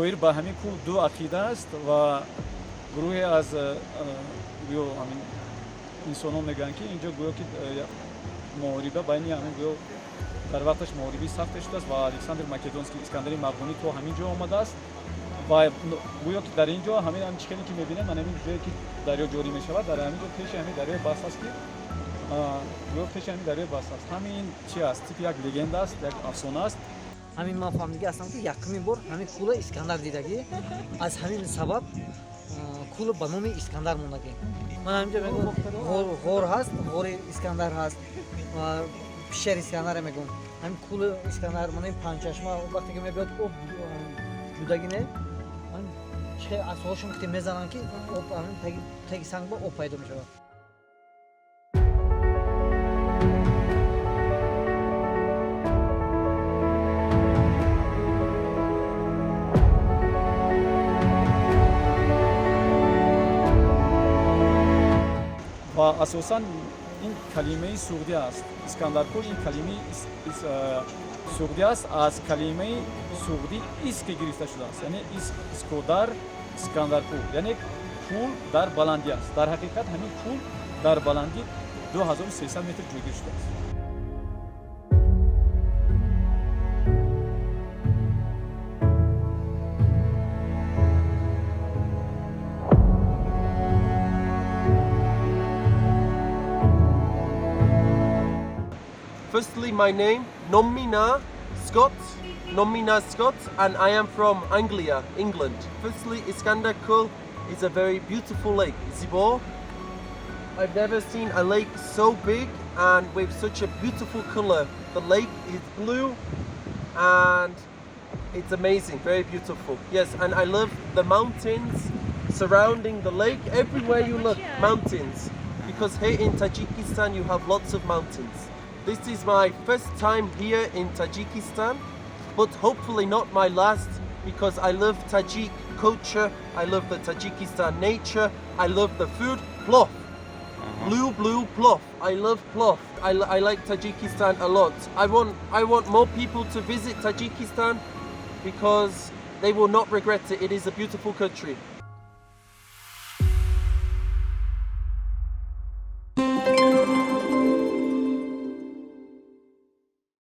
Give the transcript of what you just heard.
Доир ба ҳамин кӯл ду ақида аст ва гурӯҳе аз гӯё ҳамин инсонон мегӯянд, ки инҷо гӯё ки муҳориба байни ҳамин гӯё дар вақташ муҳорибаи сахте шудааст ва Александр Македонский, Искандари Мақдунӣ, то ҳамин ҷо омадааст ва гӯё ки дар ин ҷо ҳамин ҳамин чӣ ки мебинем, ман ҳамин ҷое ки дарё ҷорӣ мешавад, дар ҳамин ҷо пеши ҳамин дарёи бас аст, ки гӯё пеши ҳамин дарёи бас аст. Ҳамин чи аст, типи як легенда аст, як афсона аст. Ҳамин ман фаҳмидагӣ ҳастам, ки якумин бор ҳамин кӯла Искандар дидагӣ, аз ҳамин сабаб кӯла ба номи Искандар мондагӣ. Ман ҳаминҷо мегӯям, ғор ҳаст, ғори Искандар ҳаст, пещера Искандаре мегӯм. Ҳамин кӯли Искандар, мана ин Панҷчашма, вақте ки мебиёд, об ҷудагӣ не, чихе асҳошон ки мезананд, ки об ҳамин таги санг ба об пайдо мешавад. Ва асосан ин калимаи суғдӣ аст. Искандаркӯл ин калимаи суғдӣ аст, аз калимаи суғдӣ иск гирифта шудааст, яъне искодар, Искандаркӯл, яъне кӯл дар баландӣ аст. Дар ҳақиқат ҳамин кӯл дар баландӣ 2300 метр ҷойгир шудааст. Firstly, my name, Nomina Scott, Nomina Scott, and I am from Anglia, England. Firstly, Iskander Kul is a very beautiful lake. Зебо. I've never seen a lake so big and with such a beautiful color. The lake is blue and it's amazing, very beautiful. Yes, and I love the mountains surrounding the lake. Everywhere you look, mountains. Because here in Tajikistan you have lots of mountains. This is my first time here in Tajikistan, but hopefully not my last, because I love Tajik culture, I love the Tajikistan nature, I love the food, plov. Blue, blue plov. I love plov. I like Tajikistan a lot. I want more people to visit Tajikistan because they will not regret it. It is a beautiful country.